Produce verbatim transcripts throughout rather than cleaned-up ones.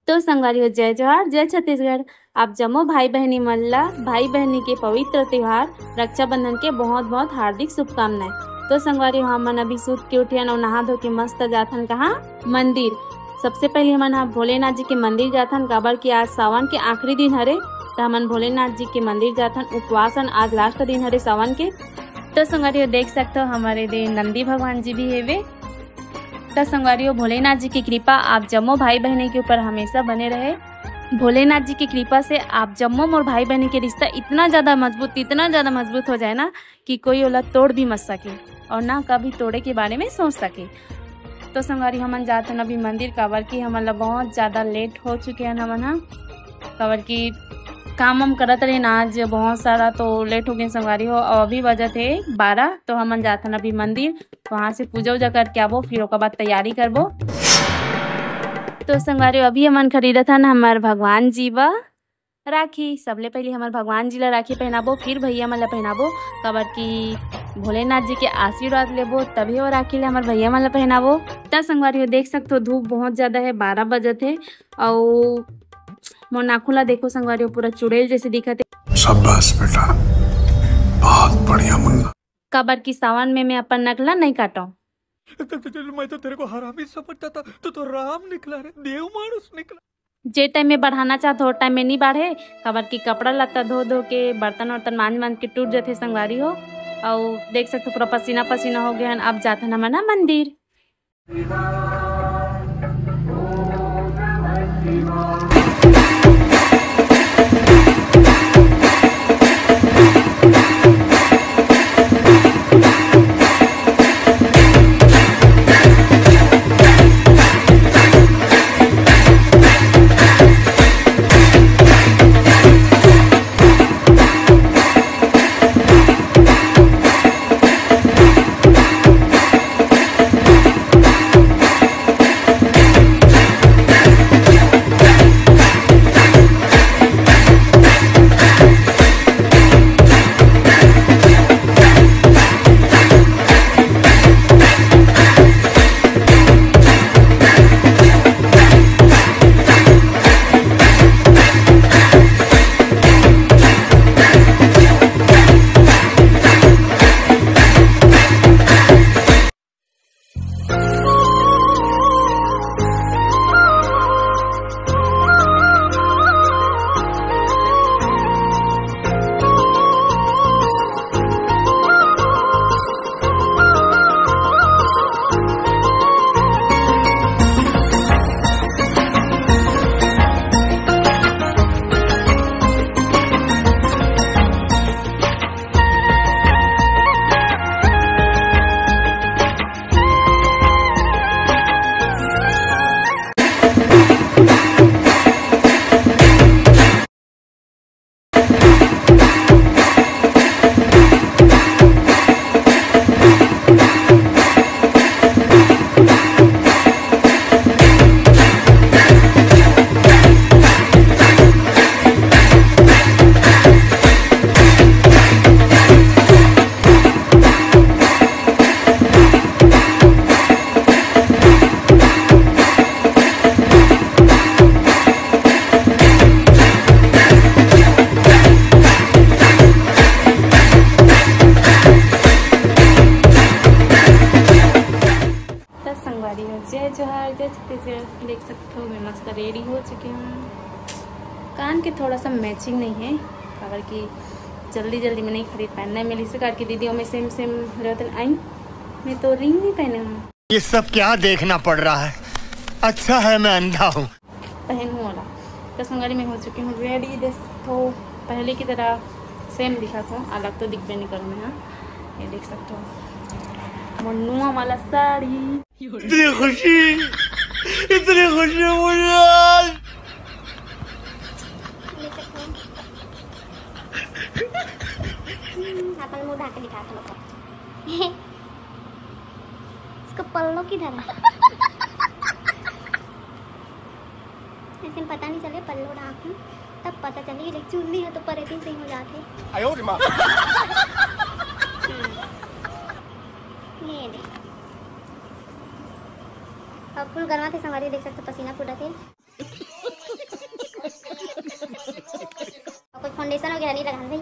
तो संगवारी हो, जय जोहार, जय छत्तीसगढ़। आप जम्मो भाई बहनी मन ला भाई बहनी के पवित्र त्योहार रक्षाबंधन के बहुत बहुत हार्दिक शुभकामनाएं। तो संगवारी हो, हमन अभी सूत के उठियन अउ नहा धो के मस्त जाथन कहाँ? मंदिर। सबसे पहले हमन ह भोलेनाथ जी के मंदिर जाथन, काबर कि आज सावन के आखिरी दिन हरे, त हमन भोलेनाथ जी के मंदिर जाथन। उपवासन, आज लास्ट दिन हरे सावन के। तो संगवारी हो, देख सकते हो, हमारे दे नंदी भगवान जी भी हेवे। त संगवारी हो, भोलेनाथ जी की कृपा आप जम्मो भाई बहने के ऊपर हमेशा बने रहे। भोलेनाथ जी की कृपा से आप जम्मो मोर भाई बहने के रिश्ता इतना ज्यादा मजबूत, इतना ज्यादा मजबूत हो जाए ना कि कोई ओला तोड़ भी मत सके और ना कभी तोड़े के बारे में सोच सके। तो संगवारी, हमन जात हन अभी मंदिर, काबर कि हमन ला बहुत ज्यादा लेट हो चुके हन हमन ह, काबर कि काम हम करत रहे ना आज बहुत सारा, तो लेट हो गए संगवारी हो। और अभी बजत हे बारह, तो हमन जात हन अभी मंदिर, वहां से पूजा उजा करके आबो, फिर ओकर बाद तैयारी करबो। तो संगवारी हो, अभी हमन खरीदत हन हमर भगवान जी बर राखी। सबले पहले हमर भगवान जी ला राखी पहनाबो, फिर भैया मन ला पहनाबो, काबर कि भोलेनाथ जी के आशीर्वाद लेबो, तभी वो राखी ला हमर भैया मन ला पहनाबो। त संगवारी हो, देख सकथो, धूप बहुत ज्यादा है, बारह बजत है, अउ मोर नाखून ला देखो संगवारी हो, पूरा चुड़ैल जैसे दिखत है। शाबाश बेटा, बहुत बढ़िया मुन्ना। काबर कि सावन में मैं अपन नखला नहीं काटो। तो, तो, तो, मैं तो तेरे को हरामी समझता था, तू तो राम निकला रे, देव मानुस निकला। जे टाइम में बढ़ाना चाहत हो, टाइम में नहीं बढ़े, काबर कि कपड़ा लत्ता धो धो के, बर्तन वर्तन मांज मांज के टूट जाते संगवारी हो। अउ देख सकते हो, पूरा पसीना पसीना हो गया है। अब जाते हैं हमन ना मंदिर। तो संगवारी हो, जय जोहार, जय छत्तीसगढ़। देख सकते हो, मैं मस्त रेडी हो चुकी हूँ। कान के थोड़ा सा मैचिंग नहीं है, काबर कि जल्दी जल्दी में नहीं खरीद पाए, नहीं मिली से करके दीदी में सेम सेम रहते आई। मैं तो रिंग नहीं पहने हूँ। ये सब क्या देखना पड़ रहा है? अच्छा है मैं अंधा हूँ। पहनहूँ वाला। तो संगवारी, मैं हो चुकी हूँ रेडी। देख तो पहले की तरह सेम दिखा था, अलग तो दिखबे नहीं करूँ मैं। हाँ, ये देख सकते हो, मोर नुआ वाला साड़ी। इतनी खुशी, इतनी खुशी मुझे आज। अपन मुंह ढाक के दिखा था। इसका पल्लो किधर है? ऐसे में पता नहीं चले, पल्लो ढांक लूं, तब पता चले। ये देख, चुन्नी है तो परेती सही हो जाते। आयो रे माँ। ये देख, अब फुल गरमाथे संगवारी, देख सकते हो, पसीना फूटत हे। फाउंडेशन वगैरह नहीं लगाना भाई,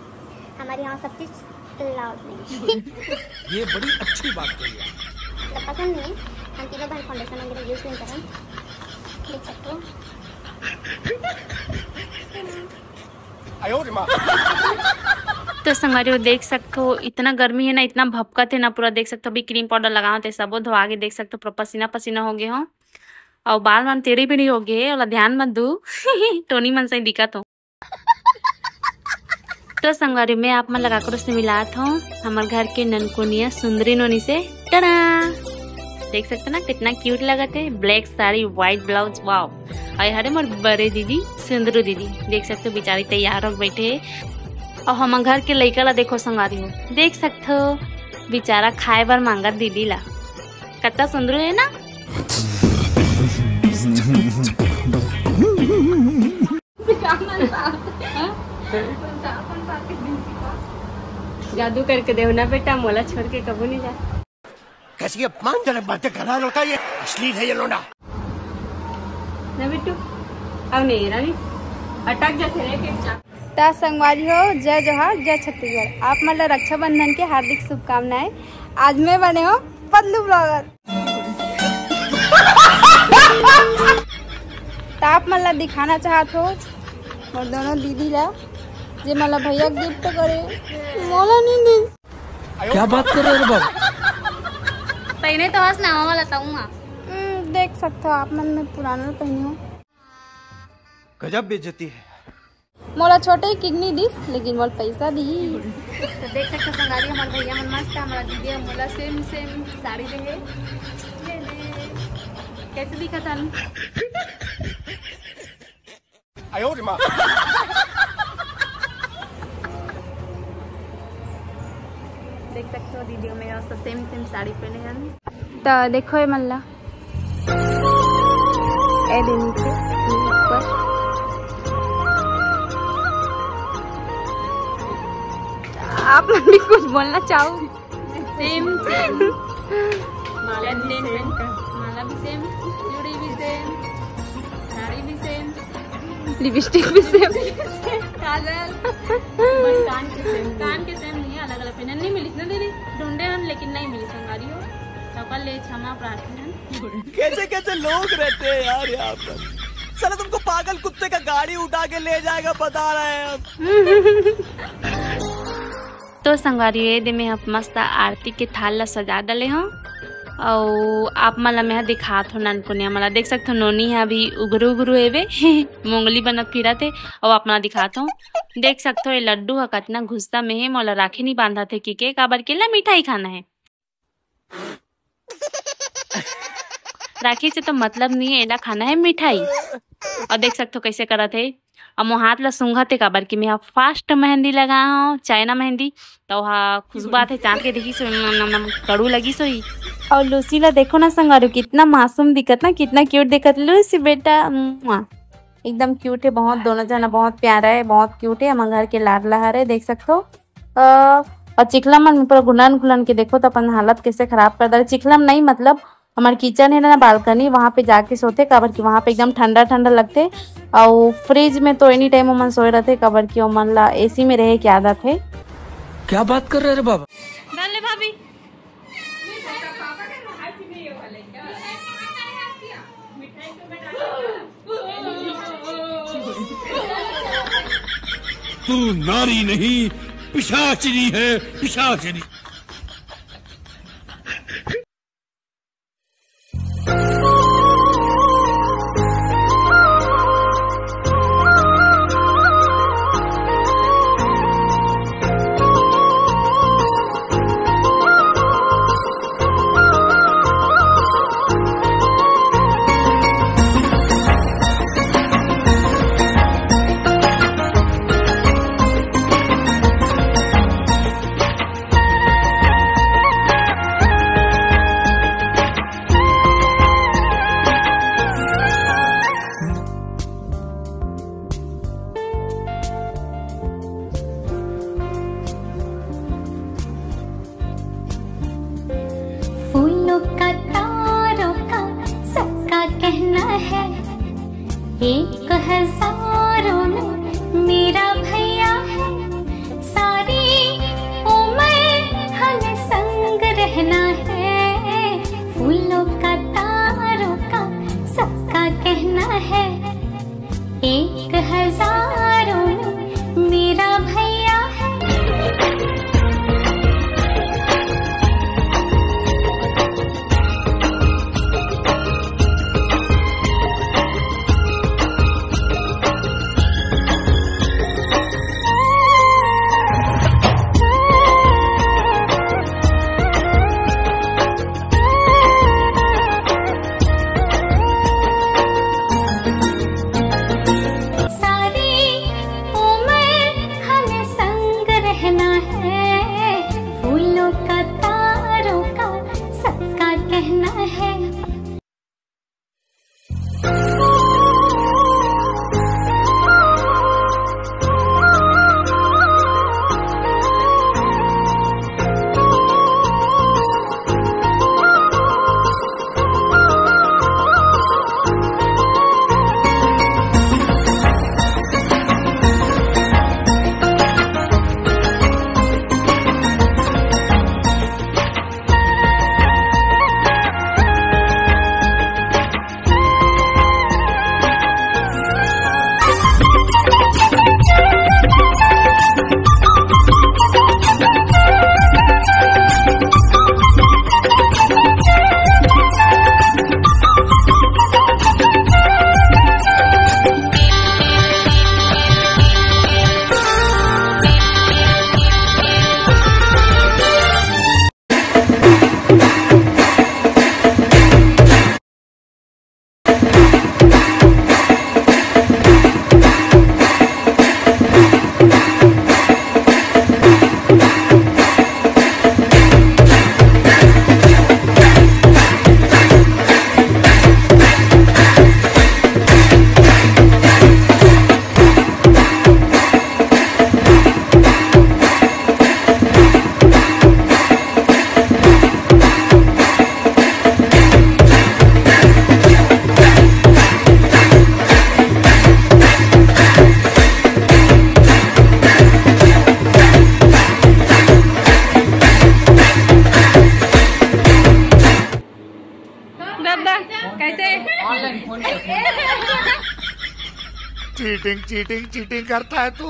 हमारे यहाँ सब चीज अलाउड नहीं। ये बड़ी अच्छी बात कही आप। मतलब पसंद नहीं है, हम तीनों बहन फाउंडेशन वगैरह यूज नहीं करन। देख सकते हो। तो संगवारी हो, देख सकते हो, इतना गर्मी है ना, इतना भपकत है ना, पूरा देख सकते हो। अभी क्रीम पाउडर लगावत हे, सबो धोआ के देख सकते हो, पूरा पसीना पसीना हो गए हो। और बाल मन टेढ़ी बेढ़ी हो गए, ओला ध्यान मत दू। टोनी मन से दिक्कत हो। तो संगवारी, मैं आप मन ला काकरो से मिलात हूँ, हमर घर के ननकुनिया सुंदरी नोनी से। टड़ा! देख सकते ना, कितना क्यूट लगत है। Black sari, white blouse, wow. और हरे मोर बड़े दीदी, सुंदरू दीदी, देख सकते हो, बेचारी तैयार हो बैठे है। और हमर घर के लइका ला देखो संगवारी हो, देख सकते हो, बेचारा खाए बर मांगत दीदी ला। कत्ता सुंदरू है ना? जादू करके देव ना बेटा, मोला छोड़ के कबू नहीं जा। कैसी अपमानजनक बातें कर रहा है लड़का, ये अश्लील है ये लोंडा। ना बिट्टू, अब नहीं रवि, अटक जाते रहे के। ता संगवारी हो, जय जोहार, जय छत्तीसगढ़। आप मन ला रक्षाबंधन के हार्दिक शुभकामनाएं। आज मैं बने हो पतलू ब्लॉगर। त आप मन ला दिखाना चाहत हो मोर दोनों दीदी ला, जे मोला भैया गिफ्ट करे, मोला नहीं दी। क्या बात कर रहे हो रे बाबा? पहने तो हस नवा वाला तऊंगा। हम्म, देख सकते हो आप मन, में पुराना पहनी हो। गजब बेइज्जती है। मोला छोटे ही किडनी दिस, लेकिन मोला पैसा दी। तो देख सकते हो संगवारी, हमारे भैया मन मस्त है, हमारा दीदी और मोला सेम सेम साड़ी दे है। ये ले। कैसे दिखत हन? आयो रे माँ। देख सकते हो दीदी और मैं सेम सेम साड़ी पहने हैं। तो देखो ये मल्ला। ए दे नीचे, ऊपर। आप मन भी कुछ बोलना चाहो? सेम सेम। माला भी सेम, माला भी सेम, चूड़ी भी सेम, साड़ी भी सेम, लिपस्टिक भी सेम। काजल। बस कान के सेम, कान के सेम नहीं है, अलग अलग पहने। नहीं मिली ना दीदी, ढूंढे हम लेकिन नहीं मिली संगवारी हो। सफल ले क्षमा प्रार्थना। कैसे कैसे लोग रहते हैं यार यहाँ पर। साला तुमको पागल कुत्ते का गाड़ी उठा के ले जाएगा, बता रहे हैं हम। तो संगवारी, ये दे में आप मस्त आरती के थाल ला सजा डाले हो। और आप मन ला मैं दिखात हो ननकुनिया मन ला। देख सकते हो नोनी है अभी उघरू उघरू एवे। मोंगली बनत फिरत है। और आप मन ला दिखात हो, देख सकते हो ये लड्डू ह कितना गुस्सा में है, मोला राखी नहीं बांधत है कि के काबर के ला मिठाई खाना है। राखी से तो मतलब नहीं है, एला खाना है मिठाई। और देख सकते हो कैसे करत है। अब मोर हाथ ला सूंघत है, काबर कि मैं फास्ट मेहंदी लगा हूँ, चाइना मेहंदी, तो हा खुशबू आते चांद के देखी सो नम, नम, नम, कड़ू लगी सोई। और लूसी ला देखो ना संगवारी, कितना मासूम दिखत ना, कितना क्यूट दिखत लूसी बेटा, मुआ। एकदम क्यूट है बहुत, दोनों जना बहुत प्यारा है, बहुत क्यूट है, हमर घर के लाडला हरे, देख सकते हो। अ, और चिखला मन पूरा घुलन घुलन के देखो तो अपन हालत कैसे खराब कर दे। चिखला में नहीं, मतलब हमार किचन है ना, बालकनी, वहाँ पे जाके सोते, काबर कि वहाँ पे एकदम ठंडा ठंडा लगते। और फ्रिज में तो एनी टाइम ओमन सोए रहते, काबर कि ओमन ला एसी में रहे के आदत है। क्या बात कर रहे रे बाबा? डाल ले भाभी। तू नारी नहीं, पिशाचिनी है, पिशाचिनी। फूलों का, तारों का, सबका कहना है, एक हजारों में मेरा भैया है। है, एक हजारों मेरा भैया है। सारी उम्र हमें संग रहना है, फूलों का, तारों का, सबका कहना है। दादा, कैसे? चीटिंग, चीटिंग, चीटिंग करता है तू।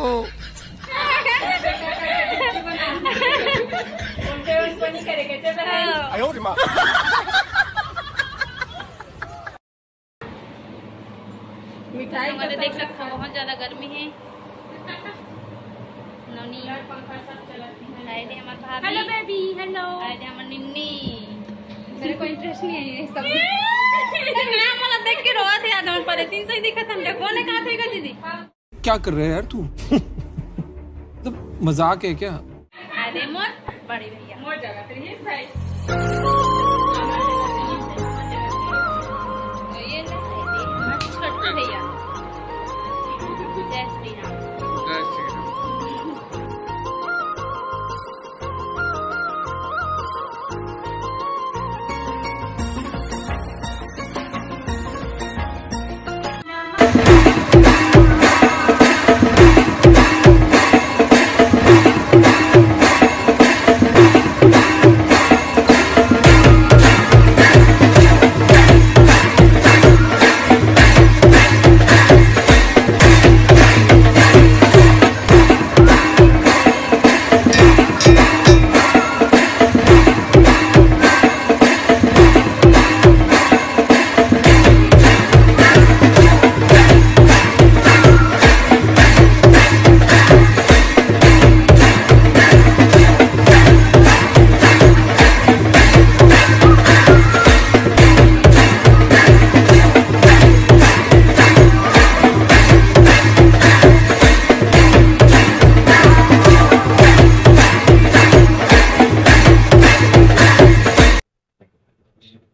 मिठाई हमारे देख सकते हो, बहुत ज्यादा गर्मी है। नवनी। हाय दे हमार भाभी। Hello baby, hello. हाय दे हमार निन्नी। मेरे को इंटरेस्ट नहीं है ये सब। ना, मतलब, देख के रोवा थे यार, हम पहले तीन सौ ही दिखा था, हम कौन है, कहाँ थे दीदी? क्या कर रहे हैं यार तू? मतलब, मजाक है क्या? अरे मोर बड़े भैया। मोर जगह पे ये भाई। ये ले, ये दे, हमारे छोटे भैया। जय श्री राम। जय श्री राम।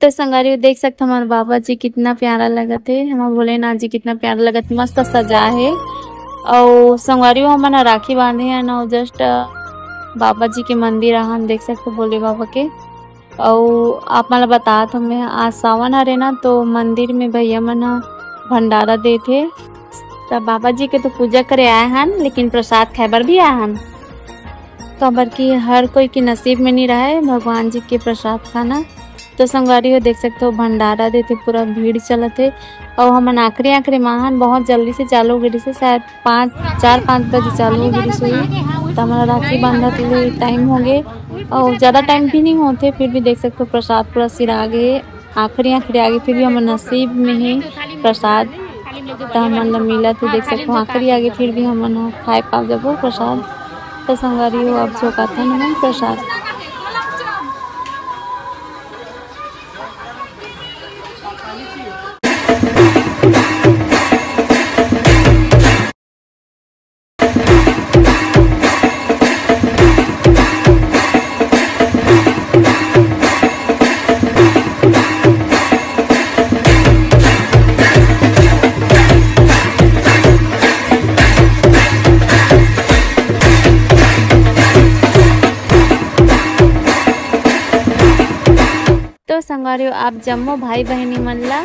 तो संगवारी हो, देख सकत हमारे बाबा जी कितना प्यारा लगत हे, हमारे भोलेनाथ जी कितना प्यारा लगत, मस्त सजा हे। और संगवारी हो, हमन ह राखी बांधे हन और जस्ट बाबा जी के मंदिर आहन, देख सकते भोले बाबा के। और आप मन ल बतात हन, मैं आज सावन हरे ना, तो मंदिर में भैया मन ह भंडारा देत हे। त बाबा जी के तो पूजा करे आए हन, लेकिन प्रसाद खाए बर भी आए हन, काबर कि हर कोई के नसीब में नहीं रहे भगवान जी के प्रसाद खाना। तो संगवारी हो, देख सकते हो, भंडारा देथे, पूरा भीड़ चलत हे। अउ हमन आखिरी, आखिरी माहन, बहुत जल्दी से चालू हो गे रिहिस हे, शायद पाँच, चार पाँच बजे चालू हो गे रिहिस होही। त हमन राखी बांधत ले टाइम हो गे, अउ ज़्यादा टाइम भी नहीं होथे, फिर भी देख सकते हो, प्रसाद पूरा सिरा गे, आखिरी, आखिरी आगे, फिर भी हमर नसीब में ही प्रसाद, त हमन ल मिलत हे। देख सकते हो, आखिरी आगे, फिर भी हमन ह खाए पाब जबो प्रसाद। त संगवारी हो, अब झोंकाथन हमन प्रसाद। तो संगवारी हो, आप जम्मो भाई बहिनी मन ला